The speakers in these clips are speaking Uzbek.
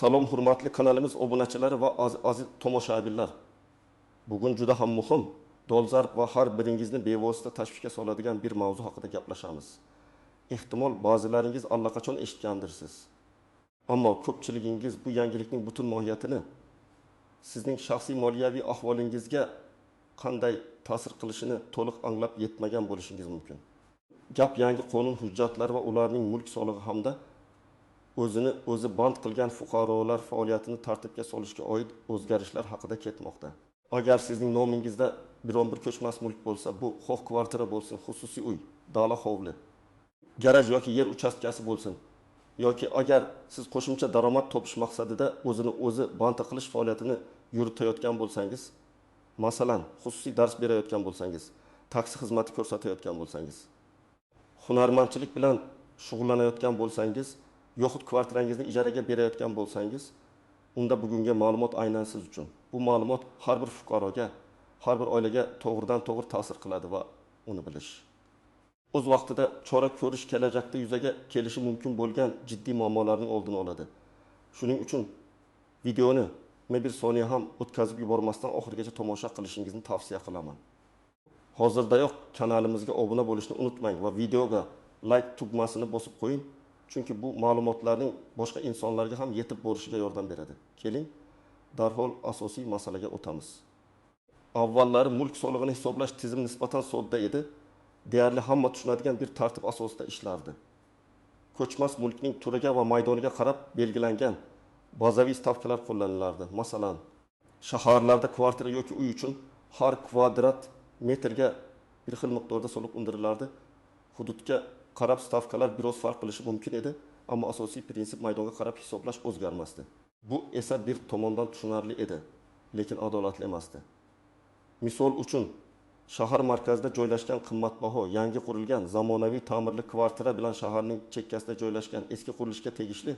Salom hurmatli kanalimiz obunachilari va aziz tomoshabinlar. Bugun juda ham muhim, dolzarb va har biringizni bevosita tashvishga soladigan bir mavzu haqida gaplashamiz. Ehtimol ba'zilaringiz allaqachon eshitgandirsiz. Ammo ko'pchiligingiz bu yangilikning butun mohiyatini sizning shaxsiy moliyaviy ahvolingizga qanday ta'sir qilishini to'liq anglab yetmagan bo'lishingiz mumkin. Gap yangi qonun hujjatlari va ularning mulk solig'i hamda o'zini o'zi band qilgan fuqarolar faoliyatini tartibga solishga oid o'zgarishlar haqida ketmoqda. Agar sizning nomingizda biron bir ko'chmas mulk bo'lsa, bu xoh kvartira bo'lsin, xususiy uy, dala hovli, garaj yoki yer uchastkasi bo'lsin, yoki agar siz qo'shimcha daromad topish maqsadida o'zini o'zi band qilish faoliyatini yuritayotgan bo'lsangiz, masalan, xususiy dars berayotgan bo'lsangiz, taksi xizmati ko'rsatayotgan bo'lsangiz, hunarmandchilik bilan shug'ullanayotgan bo'lsangiz, yoxud kvartirangizni ijaraga berayotgan bo'lsangiz, unda bugungi ma'lumot aynan siz uchun. Bu ma'lumot har bir fuqaroga, har bir oilaga to'g'ridan-to'g'ri ta'sir qiladi va uni bilish. O'z vaqtida chora ko'rish kelajakda yuzaga kelishi mumkin bo'lgan jiddiy muammolarning oldini oladi. Shuning uchun videoni bir soniya ham o'tkazib yubormasdan oxirigacha tomosha qilishingizni tavsiya qilaman. Hozirdayoq kanalimizga obuna bo'lishni unutmang va videoga like tugmasini bosib qo'ying. Chunki bu ma'lumotlarning boshqa insonlarga ham yetib borishiga yordam beradi. Keling, darhol asosiy masalaga o'tamiz. Avvallari mulk solig'ini hisoblash tizimi nisbatan sodda edi. Deyarli hamma tushunadigan bir tartib asosida ishlardi. Ko'chmas mulkning turiga va maydoniga qarab belgilangan bazaviy stavkalar qo'llanilardi. Masalan, shaharlarda kvartira yoki uy uchun har kvadrat metrga bir xil miqdorda soliq undirilardi. Hududga qarab stavkalar biroz farq qilishi mumkin edi, ammo asosiy prinsip maydonga qarab hisoblash o'zgarmasdi. Bu esa bir tomondan tushunarli edi, lekin adolatli emasdi. Misol uchun, shahar markazida joylashgan qimmatbaho, yangi qurilgan zamonaviy ta'mirli kvartira bilan shaharning chekkasida joylashgan eski qurilishga tegishli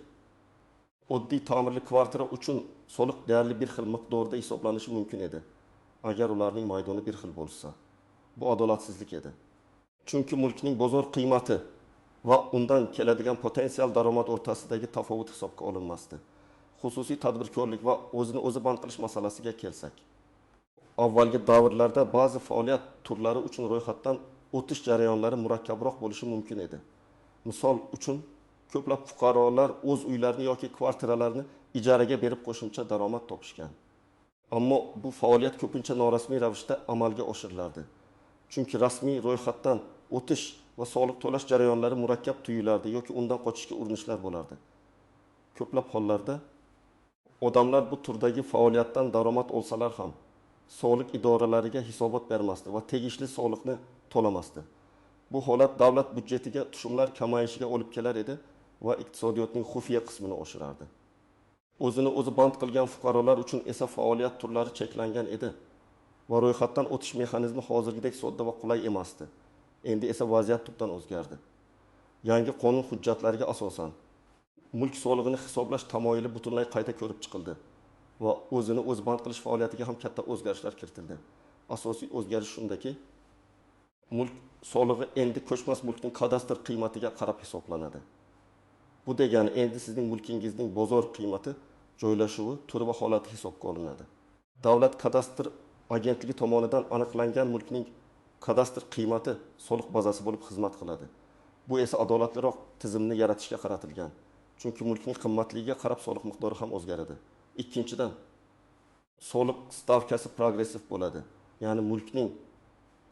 oddiy ta'mirli kvartira uchun soliq deyarli bir xil miqdorda hisoblanishi mumkin edi, agar ularning maydoni bir xil bo'lsa. Bu adolatsizlik edi. Chunki mulkning bozor qiymati va undan keladigan potensial daromad o'rtasidagi tafovut hisobga olinmasdi. Xususiy tadbirkorlik va o'zini o'zi band qilish masalasiga kelsak, avvalgi davrlarda ba'zi faoliyat turlari uchun ro'yxatdan o'tish jarayonlari murakkabroq bo'lishi mumkin edi. Misol uchun, ko'plab fuqarolar o'z uylarini yoki kvartiralarini ijaraga berib qo'shimcha daromad topishgan. Ammo bu faoliyat ko'pincha norasmiy ravishda amalga oshirilardi. Chunki rasmiy ro'yxatdan o'tish va soliq to'lash jarayonlari murakkab tuyulardi yoki undan qochishga urinishlar bo'lardi. Ko'plab hollarda odamlar bu turdagi faoliyatdan daromad olsalar ham soliq idoralariga hisobot bermasdi va tegishli soliqni to'lamasdi. Bu holat davlat byudjetiga tushumlar kamayishiga olib kelar edi va iqtisodiyotning xufiya qismini oshirardi. O'zini o'zi band qilgan fuqarolar uchun esa faoliyat turlari cheklangan edi va ro'yxatdan o'tish mexanizmi hozirgidek sodda va qulay emasdi. Endi esa vaziyat tubdan o'zgardi. Yangi qonun hujjatlariga asosan mulk solig'ini hisoblash tamoyili butunlay qayta ko'rib chiqildi va o'zini o'zi band qilish faoliyatiga ham katta o'zgarishlar kiritildi. Asosiy o'zgarish shundaki, mulk solig'i endi ko'chmas mulkning kadastr qiymatiga qarab hisoblanadi. Bu degani endi sizning mulkingizning bozor qiymati, joylashuvi, turi va holati hisobga olinadi. Davlat kadastr agentligi tomonidan aniqlangan mulkning kadastr qiymati soliq bazasi bo'lib xizmat qiladi. Bu esa adolatliroq tizimni yaratishga qaratilgan. Chunki mulkning qimmatligiga qarab soliq miqdori ham o'zgaradi. Ikkinchidan, soliq stavkasi progressiv bo'ladi. Ya'ni mulkning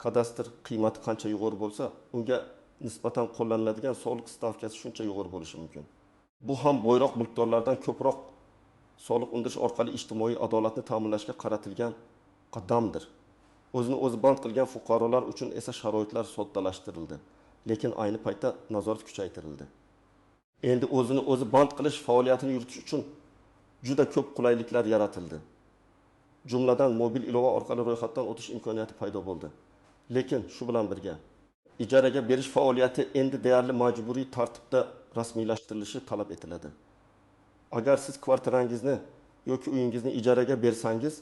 kadastr qiymati qancha yuqori bo'lsa, unga nisbatan qo'llaniladigan soliq stavkasi shuncha yuqori bo'lishi mumkin. Bu ham boyroq mulkdorlardan ko'proq soliq undirish orqali ijtimoiy adolatni ta'minlashga qaratilgan qadamdir. O'zini o'zi band qilgan fuqarolar uchun esa sharoitlar soddalashtirildi, lekin ayni paytda nazorat kuchaytirildi. Endi o'zini o'zi band qilish faoliyatini yuritish uchun juda ko'p qulayliklar yaratildi. Jumladan, mobil ilova orqali ro'yxatdan o'tish imkoniyati paydo bo'ldi. Lekin shu bilan birga ijaraga berish faoliyati endi deyarli majburiy tartibda rasmiylashtirilishi talab etiladi. Agar siz kvartirangizni yoki uyingizni ijaraga bersangiz,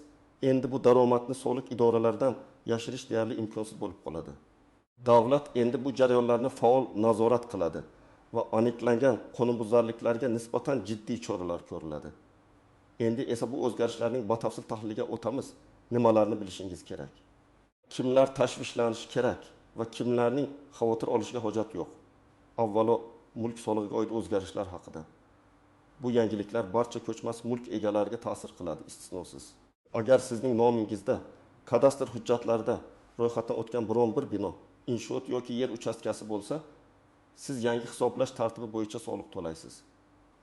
endi bu daromadni soliq idoralaridan yashirish deyarli imkonsiz bo'lib qoladi. Davlat endi bu jarayonlarni faol nazorat qiladi va aniqlangan qonunbuzarliklarga nisbatan jiddiy choralar ko'riladi. Endi esa bu o'zgarishlarning batafsil tahliliga o'tamiz. Nimalarni bilishingiz kerak? Kimlar tashvishlanishi kerak va kimlarning xavotir olishiga hojat yo'q? Avvalo mulk solig'iga oid o'zgarishlar haqida. Bu yangiliklar barcha ko'chmas mulk egalariga ta'sir qiladi, istisnosiz. Agar sizning nomingizda kadastr hujjatlarida ro'yxatdan o'tgan biron bir bino, inshoot yoki yer uchastkasi bo'lsa, siz yangi hisoblash tartibi bo'yicha soliq to'laysiz.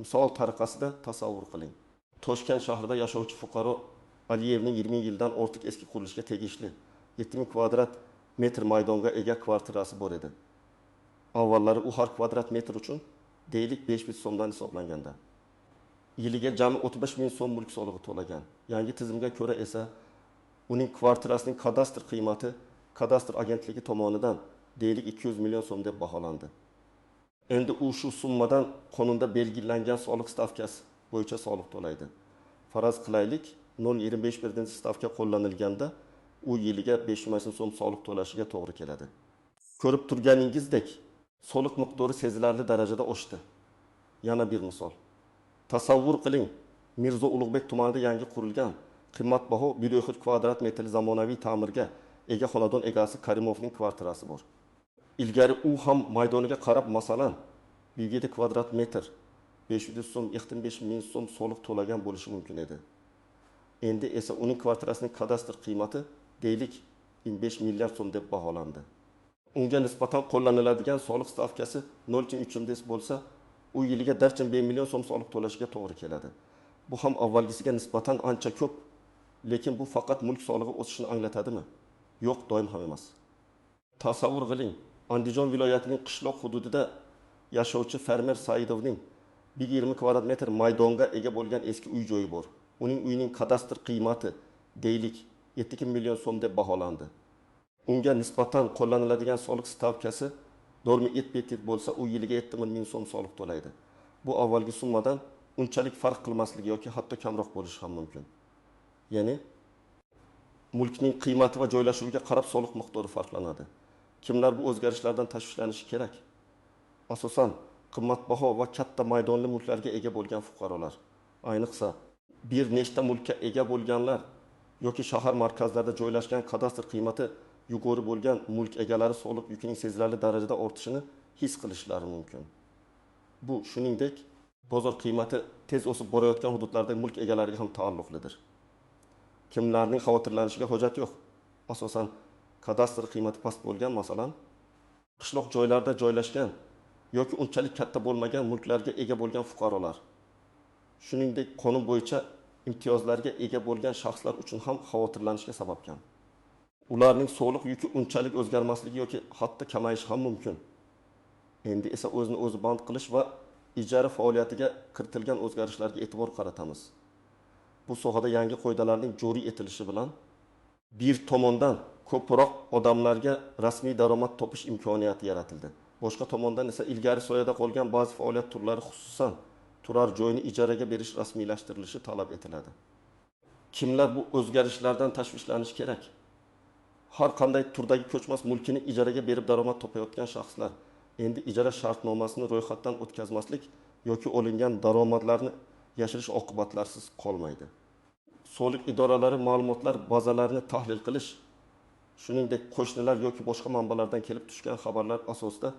Misol tariqasida tasavvur qiling. Toshkent shahrida yashovchi fuqaro Aliyevning 20 yildan ortiq eski qurilishga tegishli 7000 kvadrat metr maydonga ega kvartirasi bor edi. Avvallari u har kvadrat metr uchun deylik 5000 so'mdan hisoblanganda yiliga jami 35 ming so'm mulk solig'i to'lagan. Yangi tizimga ko'ra esa uning kvartirasining kadastr qiymati kadastr agentligi tomonidan deylik 200 million so'm deb baholandi. Endi u shu summadan qonunda belgilangan soliq stavkasi bo'yicha soliq to'laydi. Faraz qilaylik, 0,25 stavka qo'llanilganda u yiliga 5 ming so'm soliq to'lashiga to'g'ri keladi. Ko'rib turganingizdek, soliq miqdori sezilarli darajada oshdi. Yana bir misol. Tasavvur qiling, Mirzo Ulug'bek tumanida yangi qurilgan qimmatbaho 1,4 kvadrat metrli zamonaviy ta'mirga ega xonadon egasi Karimovning kvartirasi bor. Ilgari u ham maydoniga qarab, masalan, 1,7 kvadrat metr 500 so'm, 25 ming so'm soliq to'lagan bo'lishi mumkin edi. Endi esa uning kvartirasining kadastr qiymati deylik 25 milliard so'm deb baholandi. Unga nisbatan qo'llaniladigan soliq stavkasi 0,3 bo'lsa, u yiliga 4,5 million so'm soliq to'lashiga to'g'ri keladi. Bu ham avvalgisiga nisbatan ancha ko'p, lekin bu faqat mulk solig'i o'sishini anglatadimi? Yo'q, doim ham emas. Tasavvur qiling, Andijon viloyatining qishloq hududida yashovchi fermer Saidovning 20 kvadrat metr maydonga ega bo'lgan eski uy joyi bor. Uning uyining kadastr qiymati deylik 7 million so'm deb baholandi. Unga nisbatan qo'llaniladigan soliq stavkasi 4,7 bo'lsa, u yiliga 7 ming so'm soliq to'laydi. Bu avvalgi summadan unchalik farq qilmasligi yoki hatto kamroq bo'lishi ham mumkin. Ya'ni mulkning qiymati va joylashuviga qarab soliq miqdori farqlanadi. Kimlar bu o'zgarishlardan tashvishlanishi kerak? Asosan qimmatbaho va katta maydonli mulklarga ega bo'lgan fuqarolar, ayniqsa bir nechta mulkka ega bo'lganlar yoki shahar markazlarida joylashgan kadastr qiymati yuqori bo'lgan mulk egalari soliq yukining sezilarli darajada ortishini his qilishlari mumkin. Bu shuningdek bozor qiymati tez o'sib borayotgan hududlardagi mulk egalariga ham taalluqlidir. Kimlarning xavotirlanishiga hojat yo'q? Asosan kadastr qiymati past bo'lgan, masalan, qishloq joylarda joylashgan yoki unchalik katta bo'lmagan mulklarga ega bo'lgan fuqarolar. Shuningdek, qonun bo'yicha imtiyozlarga ega bo'lgan shaxslar uchun ham xavotirlanishga sabab kam. Ularning soliq yuki unchalik o'zgarmasligi yoki hatto kamayishi ham mumkin. Endi esa o'zini o'zi band qilish va ijara faoliyatiga kiritilgan o'zgarishlarga e'tibor qaratamiz. Bu sohada yangi qoidalarning joriy etilishi bilan bir tomondan ko'proq odamlarga rasmiy daromad topish imkoniyati yaratildi. Boshqa tomondan esa ilgari soyada qolgan ba'zi faoliyat turlari, xususan turar joyni ijaraga berish rasmiylashtirilishi talab etiladi. Kimlar bu o'zgarishlardan tashvishlanishi kerak? Har qanday turdagi ko'chmas mulkini ijaraga berib daromad topayotgan shaxslar endi ijara shartnomasini ro'yxatdan o'tkazmaslik yoki olingan daromadlarni yashirish oqibatlarsiz qolmaydi. Soliq idoralari ma'lumotlar bazalarini tahlil qilish, shuningdek qo'shnilar yoki boshqa manbalardan kelib tushgan xabarlar asosida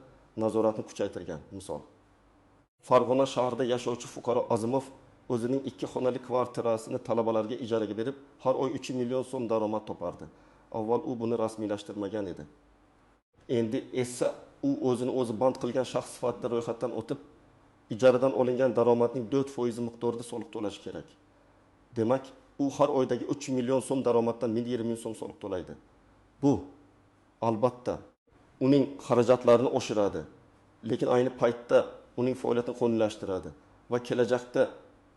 nazoratni kuchaytirgan. Misol, Farg'ona shahrida yashovchi fuqaro Azimov o'zining 2 xonali kvartirasini talabalarga ijaraga berib, har oy 3 million so'm daromad topardi. Avval u buni rasmiylashtirmagan edi. Endi esa u o'zini o'zi band qilgan shaxs sifatida ro'yxatdan o'tib, ijaradan olingan daromadning 4% miqdorida soliq to'lashi kerak. Demak, u har oydagi 3 million so'm daromaddan 1,5 ming so'm soliq to'laydi. Bu albatta uning xarajatlarini oshiradi, lekin ayni paytda uning faoliyatini qonunlashtiradi va kelajakda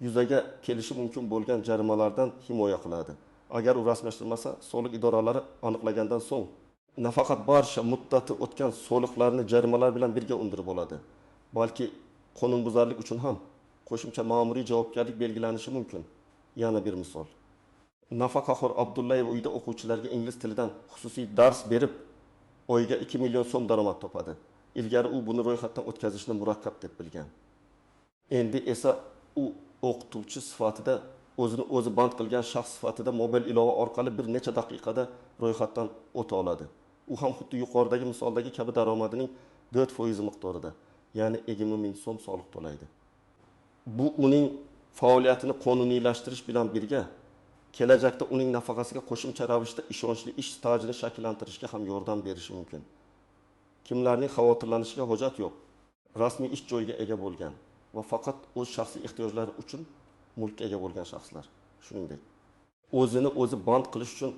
yuzaga kelishi mumkin bo'lgan jarimalardan himoya qiladi. Agar u rasmiylashtirmasa, soliq idoralari aniqlagandan so'ng nafaqat barcha muddati o'tgan soliqlarni jarimalar bilan birga undirib oladi, balki qonunbuzarlik uchun ham qo'shimcha ma'muriy javobgarlik belgilanishi mumkin. Yana bir misol. Nafaqaxo'r Abdullayev uyda o'quvchilarga ingliz tilidan xususiy dars berib, oyiga 2 million so'm daromad topadi. Ilgari u buni ro'yxatdan o'tkazishni murakkab deb bilgan. Endi esa u o'qituvchi sifatida o'zini o'zi band qilgan shaxs sifatida mobil ilova orqali bir necha daqiqada ro'yxatdan o'ta oladi. U ham xuddi yuqoridagi misoldagi kabi daromadining 4% miqdorida, ya'ni 20 ming so'm soliq to'laydi. Bu uning faoliyatini qonuniylashtirish bilan birga kelajakda uning nafaqasiga qo'shimcha ravishda ishonchli ish stajini shakllantirishga ham yordam berishi mumkin. Kimlarning xavotirlanishiga hojat yo'q. Rasmiy ish joyiga ega bo'lgan va faqat o'z shaxsiy ehtiyojlari uchun mulkka ega bo'lgan shaxslar. Shuningdek, o'zini o'zi band qilish uchun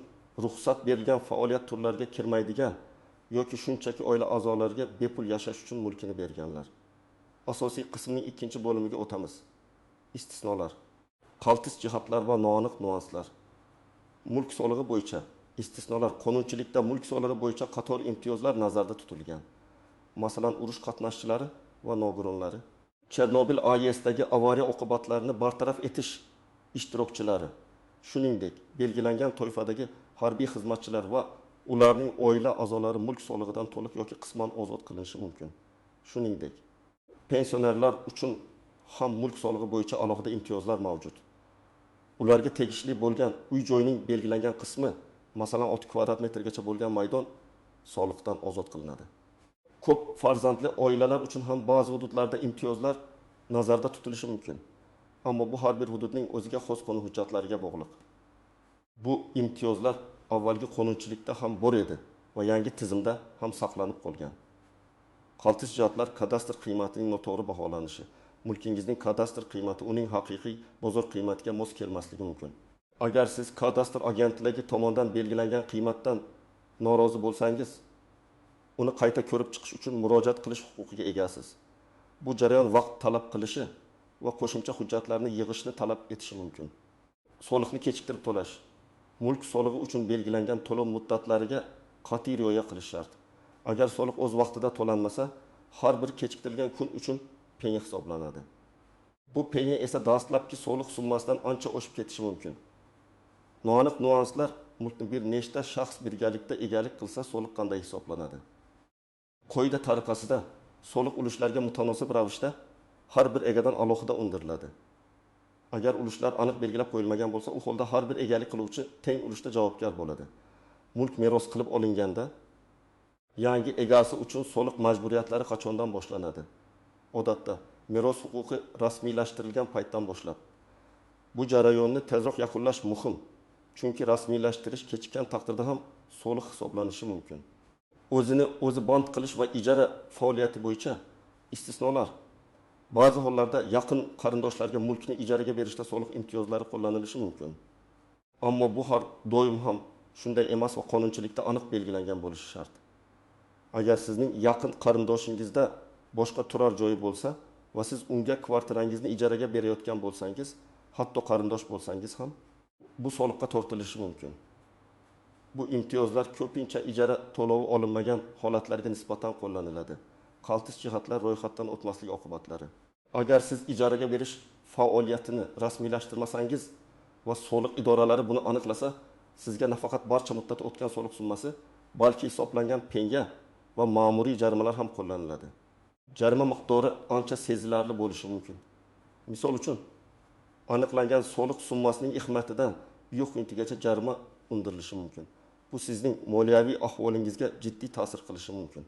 ruxsat berilgan faoliyat turlariga kirmaydigan yoki shunchaki oila a'zolariga bepul yashash uchun mulkini berganlar. Asosiy qismning ikkinchi bo'limiga o'tamiz. Istisnolar, qaltis jihatlar va noaniq nuanslar. Mulk solig'i bo'yicha istisnolar. Qonunchilikda mulk solig'i bo'yicha qator imtiyozlar nazarda tutilgan. Masalan, urush qatnashchilari va nogironlari, Chernobil AESdagi avariya oqibatlarini bartaraf etish ishtirokchilari, shuningdek, belgilangan toifadagi harbiy xizmatchilar va ularning oila a'zolari mulk solig'idan to'liq yoki qisman ozod qilinishi mumkin. Shuningdek, pensionerlar uchun ham mulk solig'i bo'yicha alohida imtiyozlar mavjud. Ularga tegishli bo'lgan uy-joyning belgilangan qismi, masalan, 6 kvadrat metrgacha bo'lgan maydon soliqdan ozod qilinadi. Ko'p farzandli oilalar uchun ham ba'zi hududlarda imtiyozlar nazarda tutilishi mumkin. Ammo bu har bir hududning o'ziga xos qonun hujjatlariga bog'liq. Bu imtiyozlar avvalgi qonunchilikda ham bor edi va yangi tizimda ham saqlanib qolgan. Qaltis jihatlar: kadastr qiymatining noto'g'ri baholanishi. Mulkingizning kadastr qiymati uning haqiqiy bozor qiymatiga mos kelmasligi mumkin. Agar siz kadastr agentligi tomonidan belgilangan qiymatdan norozi bo'lsangiz, uni qayta ko'rib chiqish uchun murojaat qilish huquqiga egasiz. Bu jarayon vaqt talab qilishi va qo'shimcha hujjatlarni yig'ishni talab etishi mumkin. Soliqni kechiktirib to'lash. Mulk solig'i uchun belgilangan to'lov muddatlariga qat'iy rioya qilish shart. Agar soliq o'z vaqtida to'lanmasa, har bir kechiktirilgan kun uchun penya hisoblanadi. Bu penya esa dastlabki soliq summasidan ancha oshib ketishi mumkin. Noaniq nuanslar: mulkni bir nechta shaxs birgalikda egalik qilsa, soliq qanday hisoblanadi? Qoida tariqasida soliq ulushlarga mutanosib ravishda har bir egadan alohida undiriladi. Agar ulushlar aniq belgilab qo'yilmagan bo'lsa, u holda har bir egalik qiluvchi teng ulushda javobgar bo'ladi. Mulk meros qilib olinganda yangi egasi uchun soliq majburiyatlari qachondan boshlanadi? Odatda meros huquqi rasmiylashtirilgan paytdan boshlab. Bu jarayonni tezroq yakunlash muhim, chunki rasmiylashtirish kechikkan taqdirda ham soliq hisoblanishi mumkin. O'zini o'zi band qilish va ijara faoliyati bo'yicha istisnolar. Ba'zi hollarda yaqin qarindoshlarga mulkni ijaraga berishda soliq imtiyozlari qo'llanilishi mumkin. Ammo bu har doim ham shunday emas va qonunchilikda aniq belgilangan bo'lishi shart. Agar sizning yaqin qarindoshingizda boshqa turar joyi bo'lsa va siz unga kvartirangizni ijaraga berayotgan bo'lsangiz, hatto qarindosh bo'lsangiz ham bu soliqqa tortilishi mumkin. Bu imtiyozlar ko'pincha ijara to'lovi olinmagan holatlarga nisbatan qo'llaniladi. Qaltis jihatlar: ro'yxatdan o'tmaslik oqibatlari. Agar siz ijaraga berish faoliyatini rasmiylashtirmasangiz va soliq idoralari buni aniqlasa, sizga nafaqat barcha muddat o'tgan soliq summasi, balki hisoblangan penya va ma'muriy jarimalar ham qo'llaniladi. Jarima miqdori ancha sezilarli bo'lishi mumkin. Misol uchun, aniqlangan soliq summasining xizmatidan yo'q yuntigacha jarima undirilishi mumkin. Bu sizning moliyaviy ahvolingizga jiddiy ta'sir qilishi mumkin.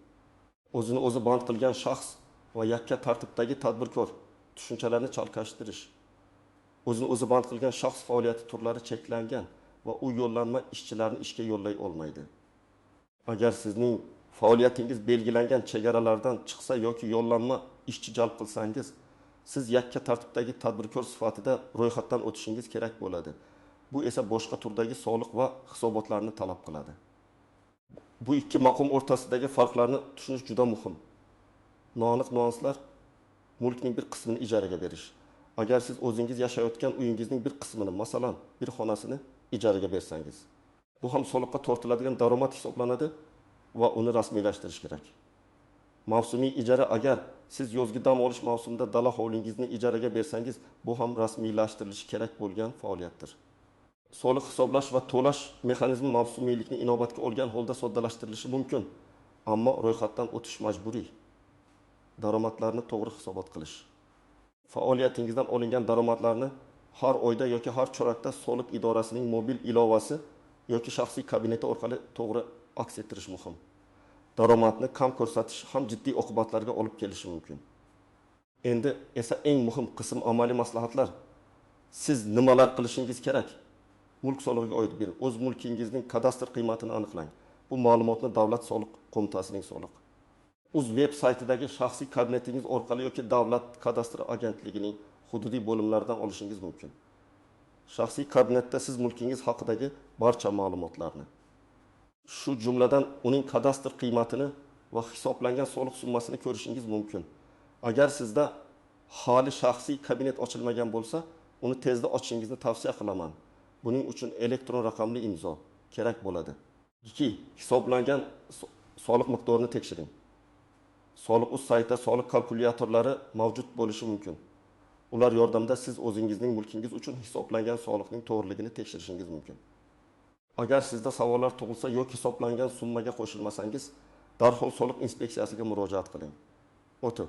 O'zini o'zi band qilgan shaxs va yakka tartibdagi tadbirkor tushunchalarini chalkashtirish. O'zini o'zi band qilgan shaxs faoliyati turlari cheklangan va u yo'llanma ishchilarni ishga yo'llay olmaydi. Agar sizning faoliyatingiz belgilangan chegaralardan chiqsa yoki yo'llanma ishchi jalb qilsangiz, siz yakka tartibdagi tadbirkor sifatida ro'yxatdan o'tishingiz kerak bo'ladi. Bu esa boshqa turdagi soliq va hisobotlarni talab qiladi. Bu ikki maqom o'rtasidagi farqlarni tushunish juda muhim. Noaniq nuanslar: mulkning bir qismini ijaraga berish. Agar siz o'zingiz yashayotgan uyingizning bir qismini, masalan, bir xonasini ijaraga bersangiz, bu ham soliqqa tortiladigan daromad hisoblanadi va uni rasmiylashtirish kerak. Mavsumiy ijara: agar siz yozgi dam olish mavsumida dala hovlingizni ijaraga bersangiz, bu ham rasmiylashtirilishi kerak bo'lgan faoliyatdir. Soliq hisoblash va to'lash mexanizmi mavsumiylikni inobatga olgan holda soddalashtirilishi mumkin, ammo ro'yxatdan o'tish majburiy. Daromadlarni to'g'ri hisobot qilish. Faoliyatingizdan olingan daromadlarni har oyda yoki har chorakda soliq idorasining mobil ilovasi yoki shaxsiy kabineti orqali to'g'ri aks ettirish muhim. Daromadni kam ko'rsatish ham jiddiy oqibatlarga olib kelishi mumkin. Endi esa eng muhim qism amaliy maslahatlar. Siz nimalar qilishingiz kerak? Mulk solig'iga oid bir o'z mulkingizning kadastr qiymatini aniqlang. Bu ma'lumotni Davlat soliq qo'mitasining soliq uz veb saytidagi shaxsiy kabinetingiz orqali yoki Davlat kadastr agentligining hududiy bo'limlaridan olishingiz mumkin. Shaxsiy kabinetda siz mulkingiz haqidagi barcha ma'lumotlarni, shu jumladan uning kadastr qiymatini va hisoblangan soliq summasini ko'rishingiz mumkin. Agar sizda hali shaxsiy kabinet ochilmagan bo'lsa, uni tezda ochishingizni tavsiya qilaman. Buning uchun elektron raqamli imzo kerak bo'ladi. 2. Hisoblangan soliq miqdorini tekshiring. Soliq uz saytida soliq kalkulyatorlari mavjud bo'lishi mumkin. Ular yordamida siz o'zingizning mulkingiz uchun hisoblangan soliqning to'g'riligini tekshirishingiz mumkin. Agar sizda savollar tug'ilsa yoki hisoblangan summaga qo'shilmasangiz, darhol soliq inspeksiyasiga murojaat qiling. 3.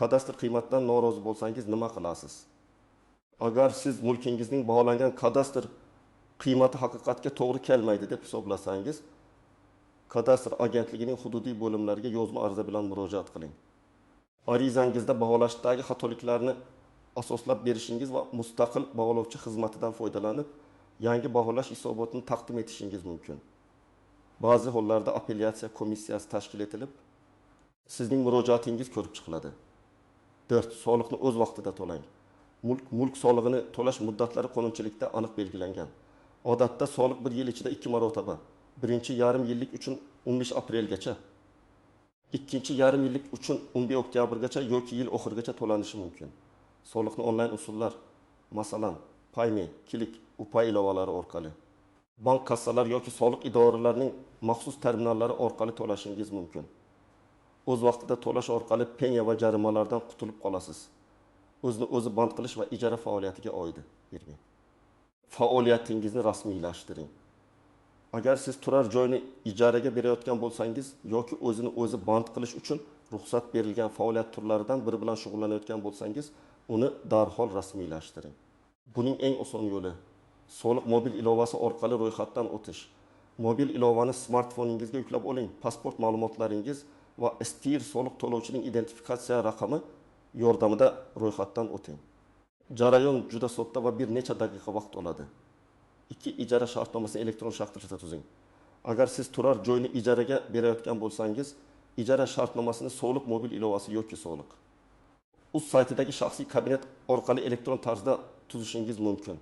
Kadastr qiymatidan norozi bo'lsangiz nima qilasiz? Agar siz mulkingizning baholangan kadastr qiymati haqiqatga to'g'ri kelmaydi deb hisoblasangiz, kadastr agentligining hududiy bo'limlariga yozma ariza bilan murojaat qiling. Arizangizda baholashdagi xatoliklarni asoslab berishingiz va mustaqil baholovchi xizmatidan foydalanib, yangi baholash hisobotini taqdim etishingiz mumkin. Ba'zi hollarda apellyatsiya komissiyasi tashkil etilib, sizning murojaatingiz ko'rib chiqiladi. 4. Soliqni o'z vaqtida to'lang. Mulk solig'ini to'lash muddatlari qonunchilikda aniq belgilangan. Odatda soliq bir yil ichida 2 marotaba, birinchi yarim yillik uchun 15 aprelgacha, ikkinchi yarim yillik uchun 11 oktyabrgacha yoki yil oxirigacha to'lanishi mumkin. Soliqni onlayn usullar, masalan, Payme, Click, Upay ilovalari orqali, bank kassalari yoki soliq idoralarining maxsus terminallari orqali to'lashingiz mumkin. O'z vaqtida to'lash orqali penya va jarimalardan qutulib qolasiz. O'zni o'zi band qilish va ijara faoliyatiga oid. Faoliyatingizni rasmiylashtiring. Agar siz turar joyni ijaraga berayotgan bo'lsangiz yoki o'zini o'zi band qilish uchun ruxsat berilgan faoliyat turlaridan biri bilan shug'ullanayotgan bo'lsangiz, uni darhol rasmiylashtiring. Buning eng oson yo'li soliq mobil ilovasi orqali ro'yxatdan o'tish. Mobil ilovani smartfoningizga yuklab oling. Pasport ma'lumotlaringiz va STIR soliq to'lovchining identifikatsiya raqami yordamida ro'yxatdan o'ting. Jarayon juda sodda va bir necha daqiqa vaqt oladi. 2. Ijara shartnomasini elektron shaklda tuzing. Agar siz turar joyni ijaraga berayotgan bo'lsangiz, ijara shartnomasini soliq mobil ilovasi yoki soliq uz saytidagi shaxsiy kabinet orqali elektron tarzda tuzishingiz mumkin.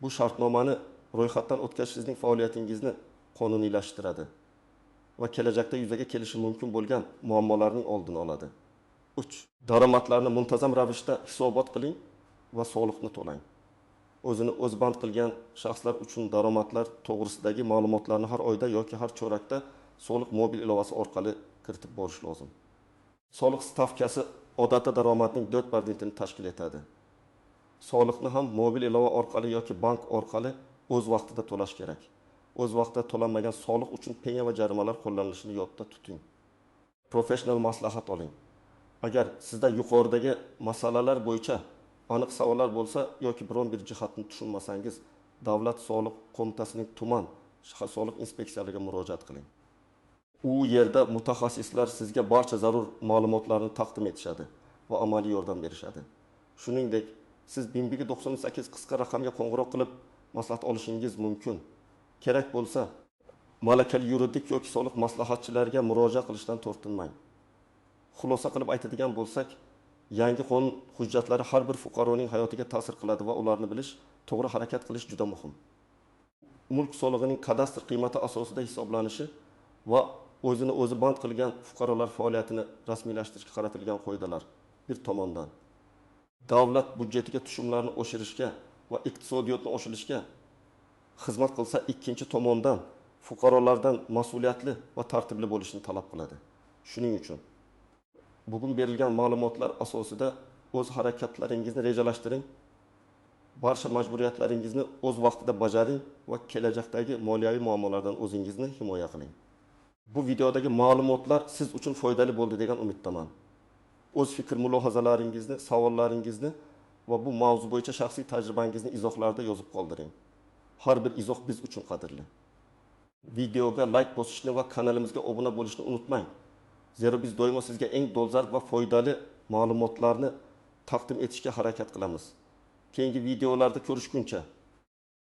Bu shartnomani ro'yxatdan o'tkazish sizning faoliyatingizni qonuniylashtiradi va kelajakda yuzaga kelishi mumkin bo'lgan muammolarning oldini oladi. 3. Daromadlarni muntazam ravishda hisobot qiling va soliqni to'lang. O'zini o'z band qilgan shaxslar uchun daromadlar to'g'risidagi ma'lumotlarni har oyda yoki har chorakda soliq mobil ilovasi orqali kiritib borish lozim. Soliq stavkasi odatda daromadning 4%ni tashkil etadi. Soliqni ham mobil ilova orqali yoki bank orqali o'z vaqtida to'lash kerak. O'z vaqtida to'lanmagan soliq uchun penya va jarimalar qo'llanilishini yodda tuting. Professional maslahat oling. Agar sizda yuqoridagi masalalar bo'yicha aniq savollar bo'lsa yoki biron bir jihatni tushunmasangiz, Davlat soliq qo'mitasining tuman soliq inspeksiyalariga murojaat qiling. U yerda mutaxassislar sizga barcha zarur ma'lumotlarni taqdim etishadi va amaliy yordam berishadi. Shuningdek, siz 1198 qisqa raqamga qo'ng'iroq qilib maslahat olishingiz mumkin. Kerak bo'lsa, malakali yuridik yoki soliq maslahatchilariga murojaat qilishdan tortinmang. Xulosa qilib aytadigan bo'lsak, yangi qonun hujjatlari har bir fuqaroning hayotiga ta'sir qiladi va ularni bilish, to'g'ri harakat qilish juda muhim. Mulk solig'ining kadastr qiymati asosida hisoblanishi va o'zini o'zi band qilgan fuqarolar faoliyatini rasmiylashtirishga qaratilgan qoidalar bir tomondan davlat byudjetiga tushumlarni oshirishga va iqtisodiyotni oshirishga xizmat qilsa, ikkinchi tomondan fuqarolardan mas'uliyatli va tartibli bo'lishni talab qiladi. Shuning uchun bugun berilgan ma'lumotlar asosida o'z harakatlaringizni rejalashtiring, barcha majburiyatlaringizni o'z vaqtida bajaring va kelajakdagi moliyaviy muammolardan o'zingizni himoya qiling. Bu videodagi ma'lumotlar siz uchun foydali bo'ldi degan umiddaman. O'z fikr mulohazalaringizni, savollaringizni va bu mavzu bo'yicha shaxsiy tajribangizni izohlarda yozib qoldiring. Har bir izoh biz uchun qadrli. Videoga layk bosishni va kanalimizga obuna bo'lishni unutmang. Zero biz doimo sizga eng dolzarb va foydali ma'lumotlarni taqdim etishga harakat qilamiz. Keyingi videolarda ko'rishguncha.